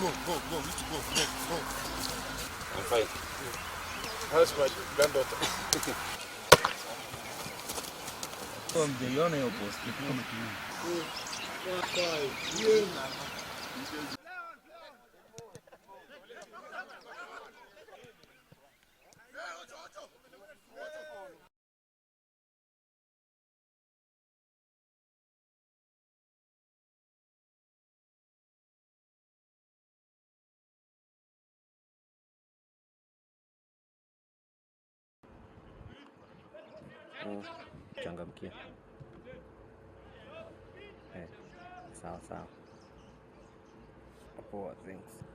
Go, go, go. You to go, go, go. I'm fine. How's my granddaughter? Mjaiona hiyo post. Changamkia. Eh, sawa sawa. Poa, thanks.